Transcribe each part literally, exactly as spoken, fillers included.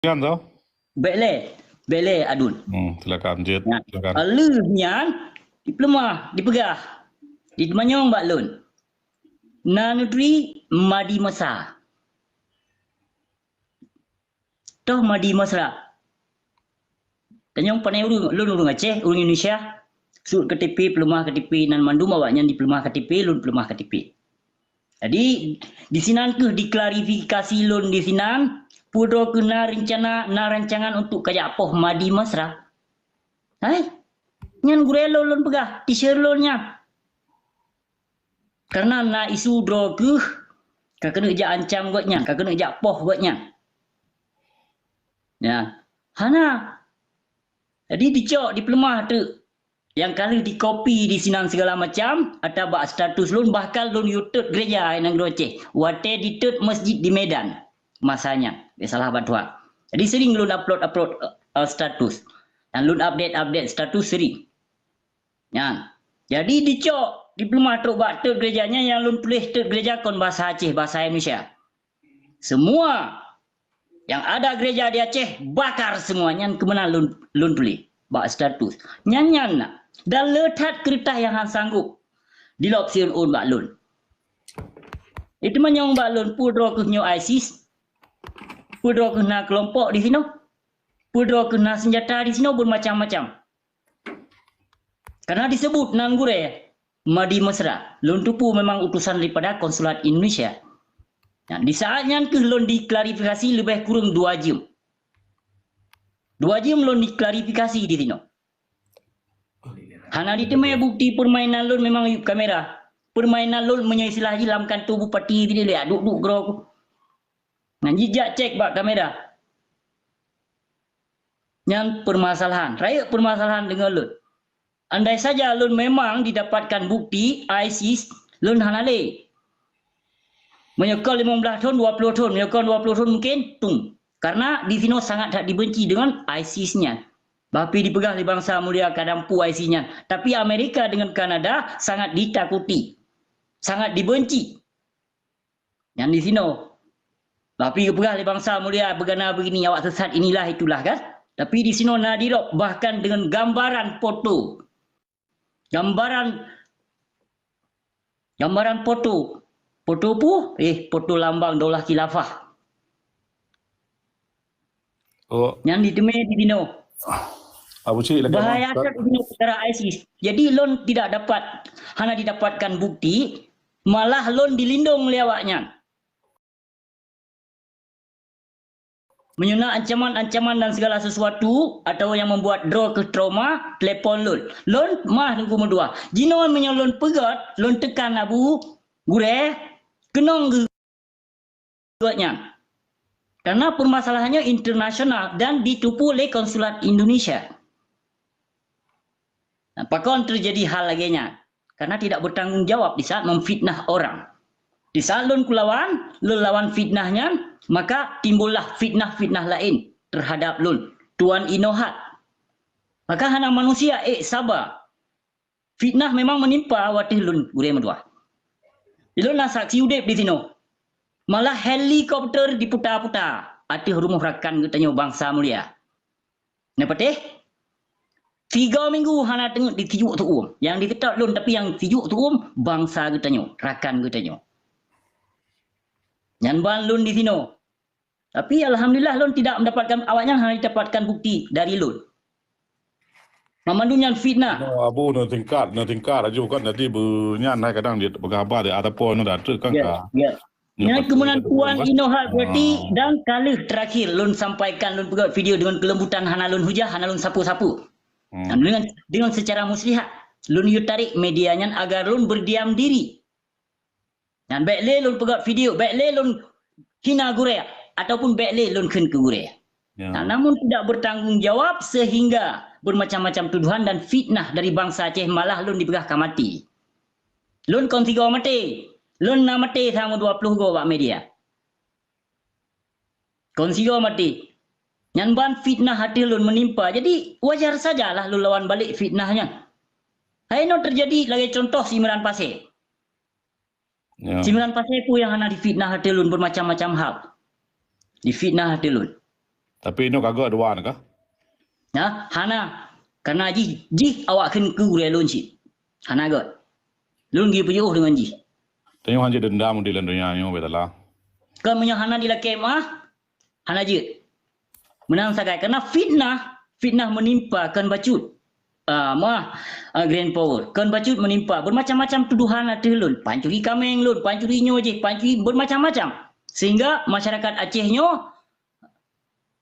Nyan tu. Bèk lé, bèk lé aduen. Hmm, silakan, Jit. Nyan. Silakan. Lheueh nyan, dipeuleumah, dipeugah, ditamanyong bak lôn. Na neuturi Madi Mesra. Toh Madi Mesra. Tanyong pané ureueng, lôn ureueng Aceh, ureueng Indonesia. Sut K T P, peuleumah K T P, nan mandum awaknyan dipeuleumah K T P, lôn peuleumah K T P. Jadi, disinan kheueh diklarifikasi lôn disinan, peue droe kheueh na reuncana, na rancangan untuk kajak poh Madi Mesra. Hai, nyan gurèe lôn, lôn peugah, teacher lôn nyan. Karena na isu droe kheueh ka keuneuk jak ancam gobnyan, ka keuneuk jak poh gobnyan. Ya, hana. Jadi dicok, dipeuleumah teuk. Nyang ka lheueh dikopi disinan segala macam, ata bak status lôn, bahkan lôn yue teut gereja nyang di Aceh. Watèe diteut masjid di Medan masa nyan, bèk salah bak tuha. Jadi sering lôn upload-upload, eh, status. Dan lôn update-update status sering. Nyan. Jadi dicok, dipeuleumah trok bak teut gereja nyan, nyang lôn tuléh teut gereja kon bahasa Aceh, bahasa Indonesia. Semua yang ada gereja di Aceh, bakar semua. Nyan keuh meunan lôn, lôn tuléh bak status. Nyan, nyan na. Dan le that keureutah nyang han sanggob dilop siôn-ôn bak lôn. Itu manyong bak lôn, peue droe kheueh nyoe ISIS? Peue droe kheueh na keulompok di sinoe? Peue droe kheueh na seunjata di sinoe? Beumacam-macam. Karena disebut nan gurèe Madi Mesra, lôn teupeue memang utusan daripada konsulat Indonesia. Nah, di saat nyan kheueh lôn diklarifikasi leubeh kureueng dua jeuem. Dua jeuem lôn diklarifikasi di sinoe. Hana diteumé bukti peurmainan lôn, memang yub kamera. Peurmainan lôn meunyoe istilah jih lam kanto bupati tadi lé, duek-duek keudroe ku. Nyan jijak cek bak kamera. Nyan permasalahan. Rayeuk permasalahan deungon lôn. Andai saja lôn memang didapatkan bukti ISIS, lôn hana lé. Meunyoe kon limong blaih thon, dua ploh thon, meunyoe kon dua ploh thon mungkin, tung. Karena di sinoe sangat that dibenci deungon ISIS nyan. Bah pih dipeugah lé bansa mulia ka dampu ISIS nyan. Tapi Amerika deungon Kanada sangat ditakuti. Sangat dibenci. Nyan di sinoe. Bah pih geupeugah lé bansa mulia beugana begini, awak sesat inilah itulah kan. Tapi di sinoe na dirop bahkan deungon gambaran foto. Gambaran, gambaran foto. Foto peue? Eh, foto lambang Daulah Khilafah. Oh. Nyan diteumé di sinoe. Abu Cik lagèe bahaya that di sinoe peukara ISIS. Jadi lôn tidak dapat, hana didapatkan bukti, malah lôn dilindong lé awaknyan. Meunyoe na ancaman-ancaman dan segala sesuatu atawa nyang membuat droe kheueh trauma, telepon lôn. Lôn mah Teungku Meutuah. Jinoe meunyoe lôn peugöt, lôn teukan Abu Gurèe, keunong geuh gobnyan. Karena permasalahannya internasional dan ditupu lé konsulat Indonesia. Nah, pakon terjadi hal lagèe nyan? Karena tidak bertanggung jawab di saat memfitnah orang. Di saat lôn kulawan, lôn lawan fitnah nyan, maka timbullah fitnah-fitnah laén terhadap lôn, tuan inoe hat. Maka hana manusia ék saba. Fitnah memang menimpa watèe lôn Gurèe Meutuah. Lôn na saksi udép di sinoe. Malah helikopter diputa-puta ateueh rumoh rakan geutanyoe bansa mulia. Neupatéh? Tiga minggu hana teungeut ditijuk tu'uem. Nyang diseutôt lôn, tapi nyang tijuk tu'uem bansa geutanyoe, rakan geutanyoe. Nyan ban lôn di sinoe. Tapi alhamdulillah lôn tidak mendapatkan, awaknyan hana didapatkan bukti dari lôn. Mandum nyan fitnah. No, Abu, na tingkat, na tingkat laju kan, jadi be-, nyan hai kadang dia peugah haba dia ataupun ada treuk kan. Ya, ka. Ya. Nyan keumudian tuan inoe hat berarti dan ka lheueh terakhir lôn sampaikan, lôn peugöt video dengan kelembutan, hana lôn hujah, hana lôn sapu-sapu. Hmm. Dengan, dengan secara muslihat lôn yue tarék media nyan agar lôn berdiam diri. Nyan bèk lé lôn peugöt video, bèk lé lôn hina gurèe ataupun bèk lé lôn kheun keu gurèe. Ya. Nah, namun tidak bertanggung jawab sehingga bermacam-macam tuduhan dan fitnah dari bansa Aceh, malah lôn dipeugah ka maté. Lôn kon sigoe maté. Lôn na maté sama dua ploh goe bak media. Kon sigoe maté. Nyan ban fitnah ateueh lôn menimpa. Jadi, wajar sajalah lôn lawan balek fitnah nyan. Hai nyoe teujadi lagèe contoh si Imran Pasè. Ya. Si Imran Pasè peue nyang hana difitnah ateueh lôn bermacam-macam hal. Difitnah ateueh lôn. Tapi nyoe ka gét dua nyoe kah? Nah, hana. Karena jih, jih awak kheun keu gurée lôn cit. Hana gét. Lôn geupeujiôh deungon jih. Tanyoe hanjeuet dendam di lam donya nyoe, beutala. Kan meunyoe hana dilakée meuah, hana jeuet. Meunan sagai, karena fitnah, fitnah menimpa kon bacut. Ah, meuah, ah, Grand Power. Kon bacut menimpa, bermacam-macam tuduhan ateueh lôn. Pancuri kaméng lôn, pancuri nyoe jih, pancuri bermacam-macam. Sehingga masyarakat Aceh nyoe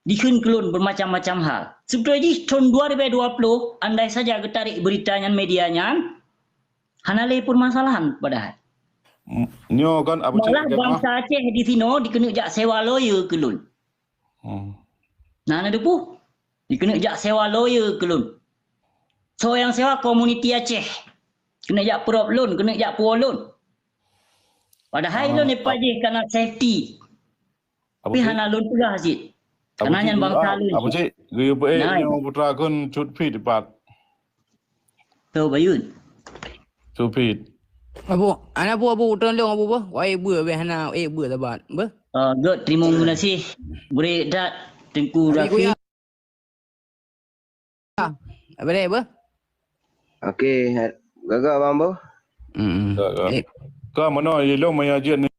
dikheun keu lôn bermacam-macam hal. Seubeutôi jih thon dua ribèe dua ploh, andai saja geutarék beurita nyan, media nyan, hana lé peurmasalahan padahai. M-, nyoe kan Abu Cik Malah Gat mah. Bansa Aceh di sinoe dikeuneuk jak sewa lawyer keu lôn. Hmm. Nah, na teupeue? Dikeuneuk jak sewa lawyer keu lôn. Soe nyang sewa? Komuniti Aceh. Keuneuk jak peurop lôn, keuneuk jak puwoe lôn. Padahai Ah, lôn leupah jih kana safety. Tapi Abu Cik, hana lôn peugah cit. Abu Karena Cik, nyan bansa ah, lôn Abu cit. Cik, geuyue peuék Nah, nyoe putra kheun cut fit dipat. Tho, Bayu. Cut fit. Abu, ana Abu, Abu, uteun lôn Abu beuh. Wai beuh beh hana, eh beuh sabat. Beuh. Ah, gét, terima kasih. Bri that Teungku Tapi Rafi. Kuya. Apa dia, beuh? Okey, gagak bang beuh. Hmm. Gagak. Eh. Ka meunoe ilong maya jeuet ni.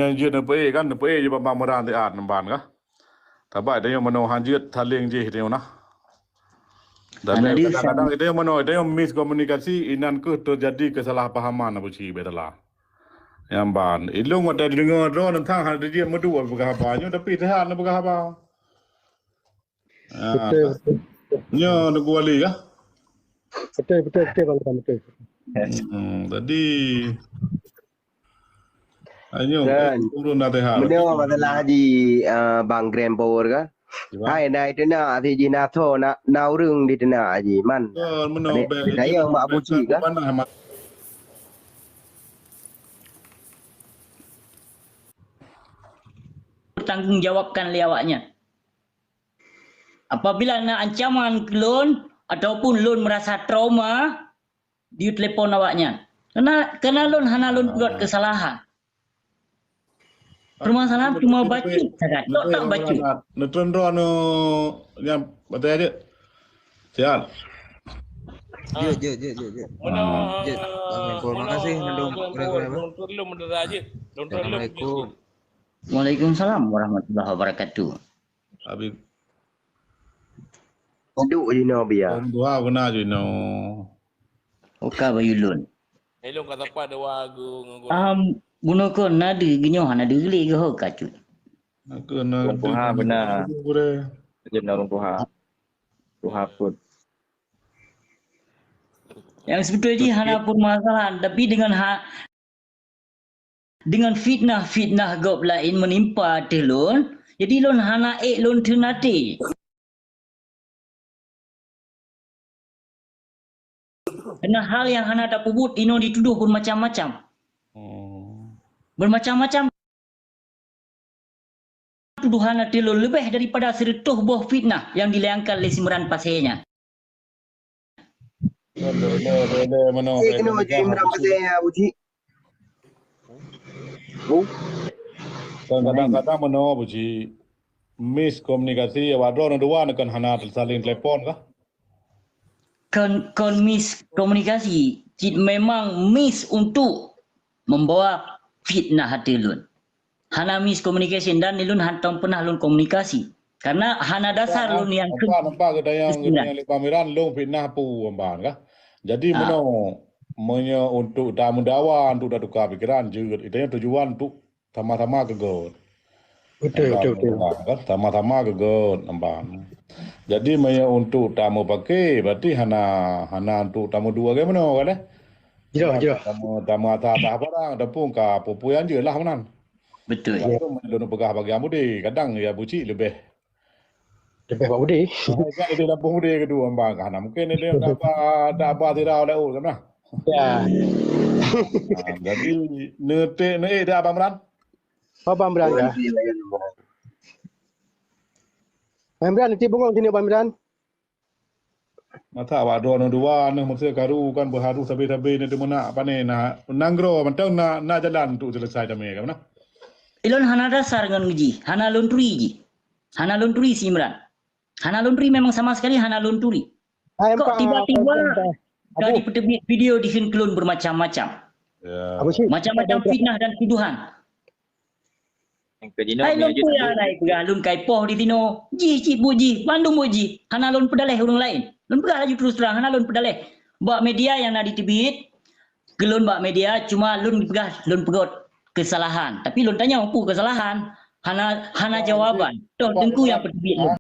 Nyang jeuet neupeuék kan, neupeuék jih Bang Meurah siat, Bang kah. Tabai tanyoe meunoe han jeuet saléng jih tanyoe nah. Dan Hana deuh kadang-kadang tanyoe meunoe, tanyoe miskomunikasi, inan keuh teujadi keusalahpahaman Abu Cik Baitala. Nyang ban, ilong watèe deungoe droe teuntang hana jeuet meuduek peugah haba nyoe, tapi teuhat neupeugah haba. Ah, Betul, betul. Nyoe Teungku Wali kah? Betul, betul, betul, Bang Itam, betul. Hmm, jadi, ayo, Kan. Turun dah teuhar. Benda masalah haji, ah, Bang Grand Power kan? Cuba. Hai, na itu na, si jih na tho, na, na ureueng di teunak haji, man. Betul, meunoe Adik, bèk, saya itu Mak bèk Buci kan? Panah, Mak. Bertanggung jawabkan lé awaknyan. Apabila na ancaman keu lôn ataupun lôn meurasa trauma, ditelepon awaknyan. Karena, karena lôn hana lôn peubuet Ah. keusalahan. Permasalahan cuma bacut sagai, tok tak bacut. Neutron droe nu nyang batèe jeuet. Siap. Jeuet, jeuet, jeuet, jeuet, jeuet. Meunoe, Ah. Jeuet. Terima kasih, Mandum. Keren, keren, apa? Assalamualaikum. Waalaikumsalam warahmatullahi wabarakatuh. Abi. Duduk jinoe biar. Ureueng tuha beuna jinoe. Oka bayu lôn. Ilong ka sapa dua gu ngon guru. Am, bunoe kon na deuh geunyoe hana deuh lé geuho ka cut. Aku na Ureueng tuha beuna. Guru. Jadi na ureueng tuha. Tuha pun. Yang sebetulnya jih hana permasalahan, tapi dengan ha-, dengan fitnah-fitnah gob laén meunimpa ateueh lôn, jadi lôn hana ék lôn theun até. Karena hal nyang hana tapeubuet inoe ditudoh bermacam-macam. Hmm. Bermacam-macam tuduhan ateueh lôn leubeh daripada sireutoh boh fitnah nyang dilayangkan lé Simran Pasé nyan. Lé, lé, lé, lé, meunoe, Eh, lé, kena lé, uji lé, Imran Pasé ya, uji. Bu. Kadang-kadang meunoe, Buci. Miskomunikasi, awak droe dua ni kan hana saling telepon kah? Kon, kon miskomunikasi, cit memang mis untuk membawa fitnah ateueh lôn. Hana miskomunikasi dan lôn hantom pernah lôn komunikasi. Karena hana dasar lôn nyang nampak, nampak geutanyoe, geutanyoe lé Bang Miran, lôn fitnah peue Bang kah? Jadi meunoe, meunyoe untuk tameudawa, untuk tatukar pikeran, jeuet. Geutanyoe tujuan untuk sama-sama keu gét. Betul, betul, betul. Kan? Sama-sama keu gét, nampak. Jadi, meunyoe untuk tameupaké, berarti hana, hana untuk tameuduek lagèe meunoe kan, eh? Jelas, jelas. Tameu, tameuasah-asah barang, ataupun ka peue-peue nyang jeulaih meunan. Betul. Lepas tu, meunyoe lôn peugah bagi Amude, kadang ya Buci leubeh Leubeh bak Budi. Kan itu lampu Budi kedua, Bang. Kan mungkin itu dah apa, dah apa tidak ada oh, kan? Ya. Ah, jadi, neutik, neutik dah Abang Imran? Oh, Abang Imran, ya. Abang Imran, nanti bengong sini, Abang Imran. Masa awak dua, dua, nah, masa karu kan berharu sabe-sabe ni, dia nak apa ni, nak nanggroe, mantong nak, nak jalan untuk selesai damai, kan? Ilôn hana dasar ngon jih, hana lôn turi jih. Hana lôn turi si Imran. Hana lôn turi, memang sama sekali hana lôn turi. Kok tiba-tiba ka dipeuteubiet video dikheun keu lôn bermacam-macam. Ya. Abu Syik. Macam-macam fitnah dan tuduhan. Yang ke Jino Hai ni lôn aja peue tak nyang na peugah lôn ka ipoh di sinoe. Jih cit buet jih, mandum buet jih. Hana lôn peudaleh ureueng laén. Lôn peugah laju terus terang, hana lôn peudaleh. Bak media nyang na diteubiet, keu lôn bak media, cuma lôn peugah lôn peugöt kesalahan. Tapi lôn tanyong peue kesalahan. Hana hana jawaban. Toh teungku nyang peuteubiet lôn.